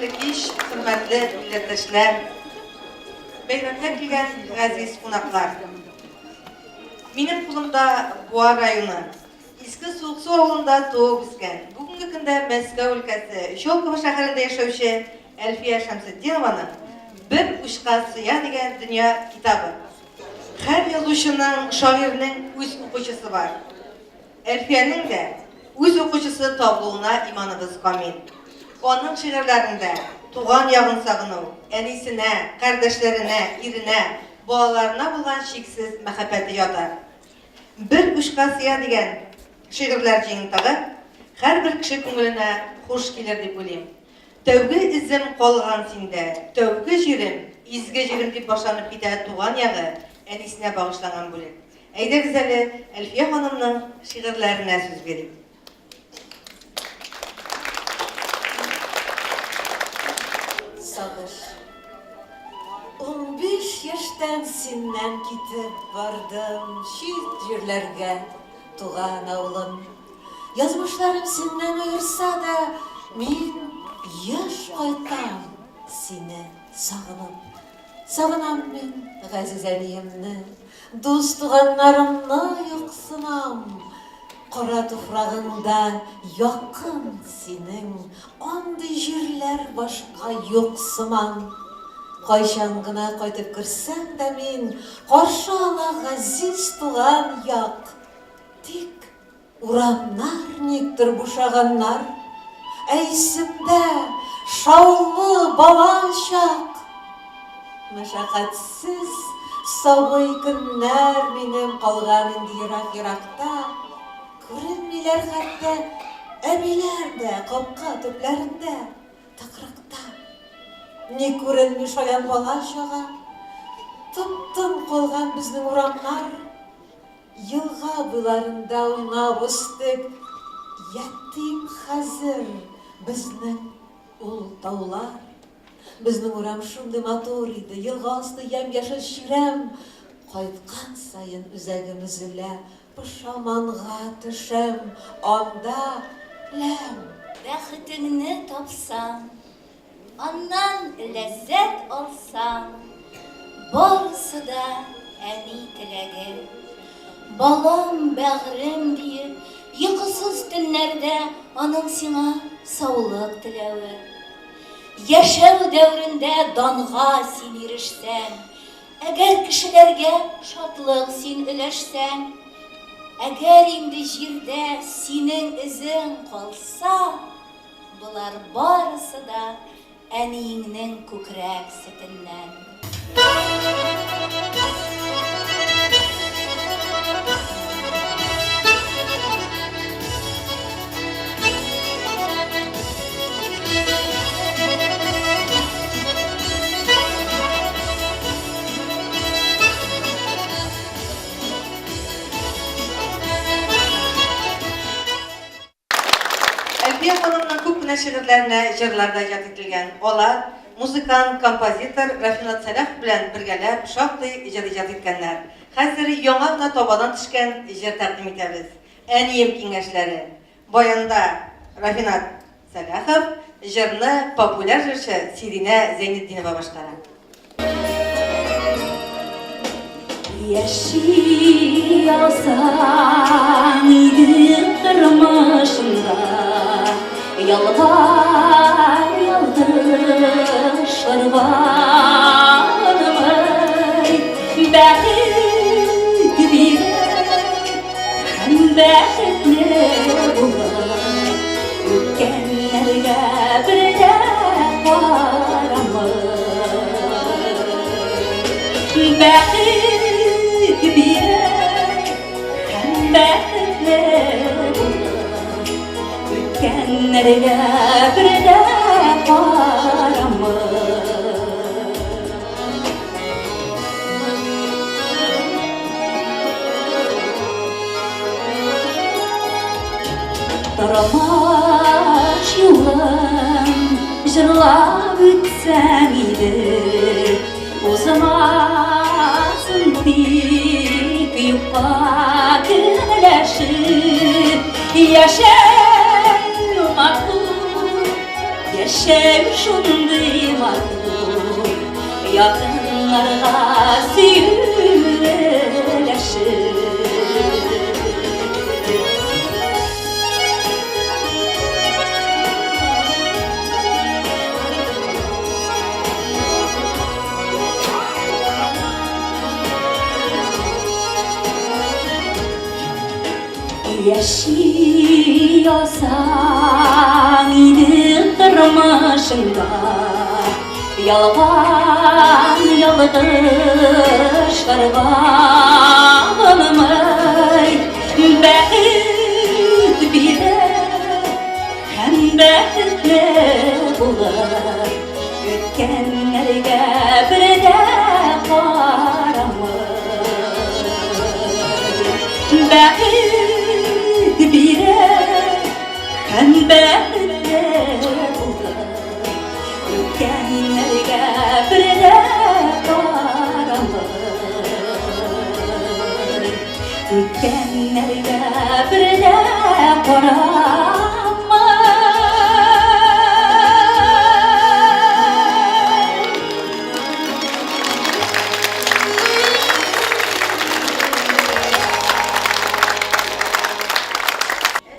Хәерле кич, хөрмәтле милләттәшләр, бәйрәмгә килгән газиз кунаклар. Минем кулымда Буа районы, Иске Суыксу авылында туып үскән, бүгенге көндә Мәскәү өлкәсе, Щелково шәһәрендә яшәүче Әлфия Шәмсетдинованың Бер учка сыя дигән дөнья китабы. Һәр язучының, шагыйрьнең үз укучысы бар. Әлфиянең дә үз укучысы табылуына иманыбыз камил. Аның шигырьләрендә туган ягын сагыну, әнисенә, кардәшләренә, иренә, балаларына булган чиксез мәхәббәте ята. Бер учка сыя дигән шигырьләр җыентыгы һәрбер кеше күңеленә хуш килер дип уйлыйм. Тәүге эзем калган синдә, тәүге җирем, изге җирем дип башланып китә туган ягы, әнисенә багышланган бүлек. Әйдәгез әле Әлфия ханымның шигырьләренә сүз бирик. Сагыш. 15 яшьтән синнән китеп бардым чит җирләргә, туган авылым. Язмышларым синнән аерса да, мин еш кайтам сине сагынып. Сагынам мин газиз әниемне, Дус-туганнарымны юксынам. Кара туфрагыңда якын синең, Андый җирләр башка юк сыман. Кайчан гына кайтып керсәм дә мин, Каршы ала газиз туган як. Тик Урамнар никтер бушаганнар, Ә исемдә шаулы бала чак. Мәшәкатьсез сабый көннәр минем калган инде ерак-еракта, Күренмиләр хәтта әбиләр дә капка төпләрендә, тыкрыкта. Ник күренми шаян бала-чага, Тып-тын калган безнең урамнар. Елга буйларында уйнап үстек, Ятим хәзер безнең ул таулар. Безнең урам шундый матур иде, Елга асты ямь-яшел чирәм. Кайткан саен үзәгем өзелә, Пошаманга төшәм, анда ләм. Бәхетеңне тапсаң, Аннан ләззәт алсаң, барысы да әни теләге. Балам, бәгърем диеп, йокысыз төннәрдә аның сиңа саулык теләве. Яшәү дәверендә данга син ирешсәң, әгәр кешеләргә шатлык син өләшсәң, әгәр инде җирдә синең эзең калса, Болар барысы да әниеңнең күкрәк сөтеннән. Әлфия ханымның күп кенә шигырьләренә җырлар да иҗат ителгән. Алар музыкант, композитор Рафинат Сәлахов белән бергәләп шактый җыр иҗат иткәннәр. Хәзер яңа гына табадан төшкән җыр тәкъдим итәбез. Әнием киңәшләре. Баянда Рафинат Сәлахов, җырны популяр җырчы Сиринә Зәйнетдинова башкара. Яши алсаң иде тормышыңда, Ялган ялгышларга бармый, Бәхет бирә һәм бәхетле булып, Үткәннәргә бер дә карамый. Бәхет бирә һәм бәхетле булып, Үткәннәргә бер дә карамый. Тормыш юлын җырлап үтсәң иде, Узмасын тик юкка көнләшеп, Яшәү матур. Яшәү шундый матур, якыннарга сөю өләшеп. Яши алсаң иде тормышыңда Ялган ялгышларга булмый Бәхет бирә һәм бәхетле булыр Үткәннәргә бер дә карамый. Бәхет бирә һәм бәхетле булыр. Үткәннәргә бер дә карамый. Үткәннәргә бер дә карамый.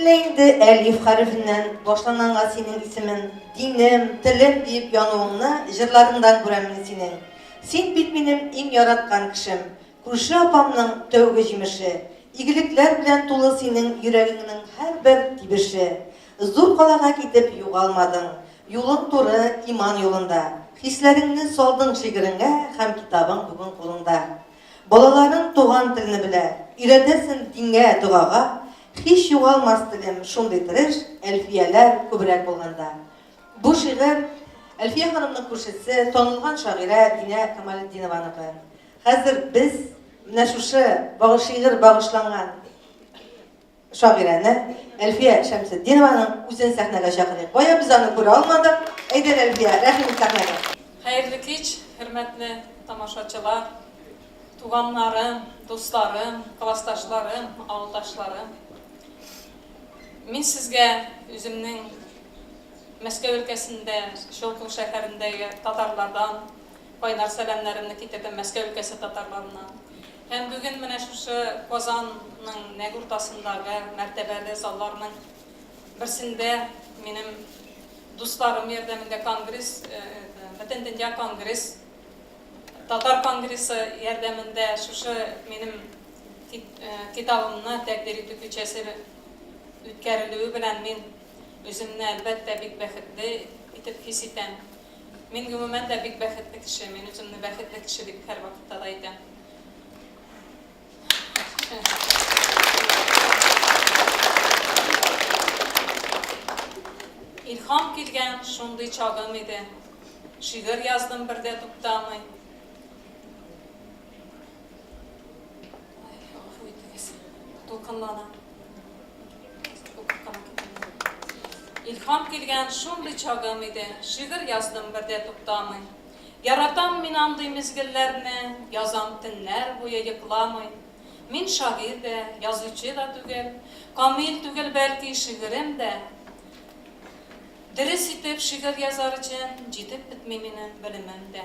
Әллә инде әлиф хәрефеннән башланганга синең исемен, динем, телем диеп януыңны җырларыңдан күрәм мин синең. Син бит минем иң яраткан кешем, Күрше апамның тәүге җимеше. Игелекләр белән тулы синең йөрәгеңнең һәрбер тибеше. Зур калага китеп югалмадың. Юлың туры, иман юлында. Хисләреңне салдың шигыреңә һәм китабың бүген кулыңда. Балаларың туган телне белә. Өйрәтәсен дингә, догага. Һич югалмас телем, шундый тырыш Әлфияләр күбрәк булганда. Бу шигырь Әлфия ханымның күршесе, танылган шагыйрә Динә Камалетдинованыкы. Хәзер без менә шушы шигырь багышланган шагыйрәне Әлфия Шәмсетдинованың үзен сәхнәгә чакырыйк. Бая без аны күрә алмадык. Әйдә, Әлфия, рәхим ит сәхнәгә. Хәерле кич, хөрмәтле тамашачылар, туганнарым, дусларым, классташларым, авылдашларым. Мин сезгә үземнең Мәскәү өлкәсендә, Щелково шәһәрендәге татарлардан Кайнар сәламнәремне китердем Мәскәү өлкәсе татарларыннан. Һәм бүген менә шушы Казанның нәкъ уртасындагы мәртәбәле залларның берсендә минем дусларым ярдәмендә конгресс, Бөтендөнья конгресс, татар конгрессы ярдәмендә шушы минем китабымны тәкъдир итү кичәсе үткәрелүе белән мин үземне, әлбәттә, бик бәхетле итеп хис итәм. Мин гомумән дә бик бәхетле кеше, мин үземне бәхетле кеше дип һәрвакытта да әйтәм. Илһам килгән шундый чагым иде. Шигырь яздым бер дә туктамый. Ай, гафу итегез. Дулкынланам. Илһам килгән шундый чагым иде, Шигырь яздым бер дә туктамый. Яратам мин андый мизгелләрне, Язам төннәр буе йокламый. Мин шагыйрь дә, язучы да түгел, Камил түгел бәлки шигырем дә. Дөрес итеп шигырь язар өчен Җитеп бетми минем белемем дә.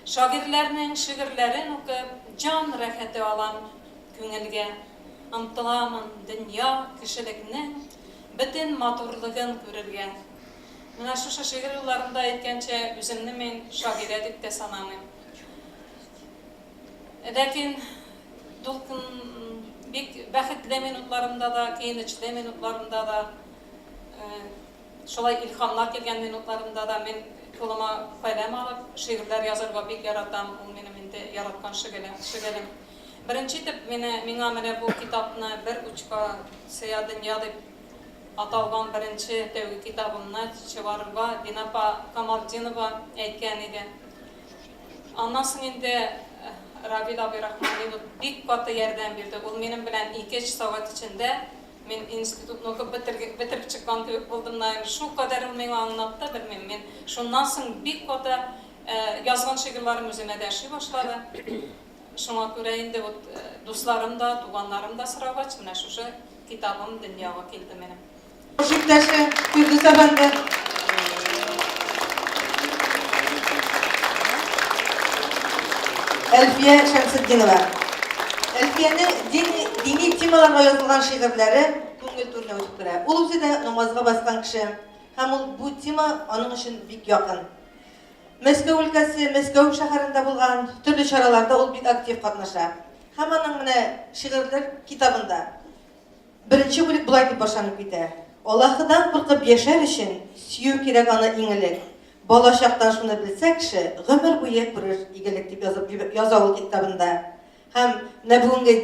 Шагыйрьләрнең шигырьләрен укып, Җан рәхәте алам. Күңелгә омтыламын дөнья, кешелекнең бөтен матурлыгын күрергә. Менә шушы шигырь юлларында әйткәнчә, үземне мин шагыйрә дип тә санамыйм. Ләкин дулкын бик бәхетле минутларымда да, көенечле минутларымда да, Шулай илһамнар килгән минутларымда да мин кулыма каләм алып, шигырьләр язарга бик яратам, ул минем инде яраткан шөгылем. Беренче итеп мине, миңа менә бу китапны Бер учка сыя дөнья дип аталган беренче тәүге китабымны чыгарырга Динә апа Камалтдинова әйткән иде. Аннан соң инде Равил абый Рахманилов бик каты ярдәм бирде. Ул минем белән ике-өч сәгать эчендә Мин институтны укып бетереп чыккан кебек булдым, наверное. Шулкадәр ул миңа аңлатты, белмим. Мин шуннан соң бик каты язган шигырьләрем үземә дә ошый башлады. Шуңа күрә инде вот дусларым да, туганнарым да сорагач, менә шушы китабым дөньяга килде минем. Тормыш иптәше Фирдүс әфәнде. Әлфия Шәмсетдинова. Әлфиянең дини, дини темаларга язылган шигырьләре күңел түренә үтеп керә. Ул үзе дә намазга баскан кеше һәм ул бу тема аның өчен бик якын. Мәскәү өлкәсе, Мәскәү шәһәрендә булган төрле чараларда ул бик актив катнаша. Һәм аның менә шигырьләр китабында беренче бүлек болай дип башланып китә. Аллаһыдан куркып яшәр өчен сөю кирәк аны иң элек. Бала чактан шуны белсә кеше, гомер буе күрер игелек дип язып яза ул китабында. Һәм менә бүгенге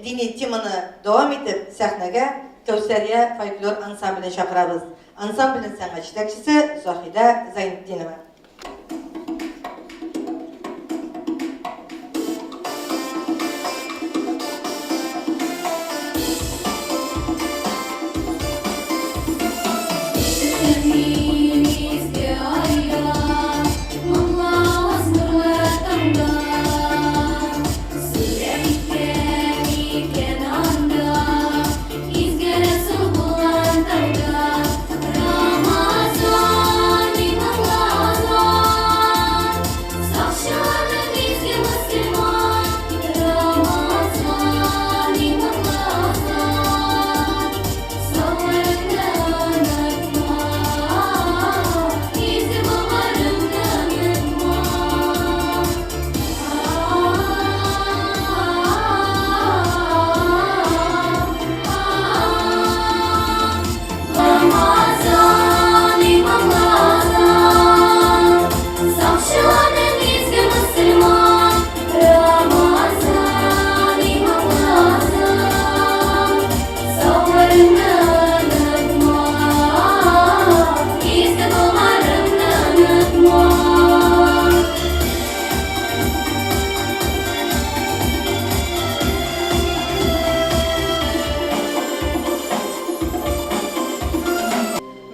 дини теманы дәвам итеп, сәхнәгә Кәүсәрия фольклор ансамблен чакырабыз. Ансамбльнең сәнгать җитәкчесе Заһидә Зайнетдинова.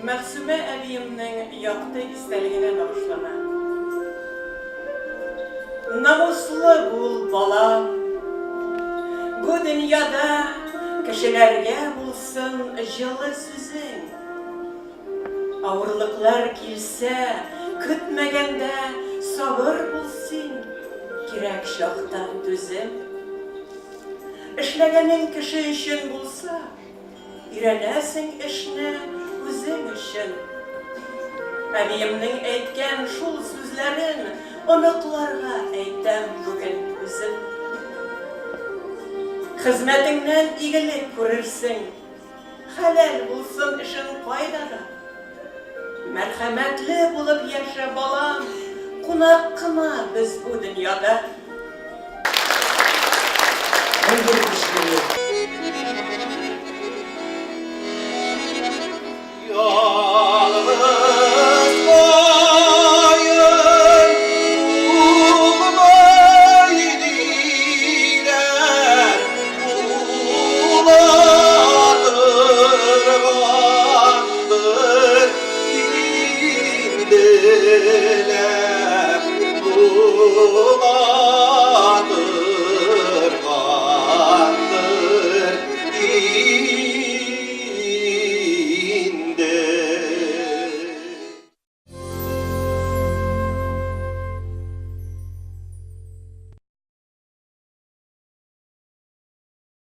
Мәгъсүмә әбиемнең якты истәлегенә багышлана. Намуслы бул, балам. Бу дөньяда кешеләргә булсын җылы сүзең. Авырлыклар килсә, көтмәгәндә сабыр бул син, кирәк чакта түзем. Эшләгәнең кеше өчен булса, Өйрәнәсең эшне үзең өчен. Әбиемнең әйткән шул сүзләрен оныкларга әйтәм бүген үзем. Хезмәтеңнән игелек күрерсең, хәләл булсын эшең кайда да. Мәрхәмәтле булып яшә, балам, кунак кына без бу дөньяда. Бер бер кич көне.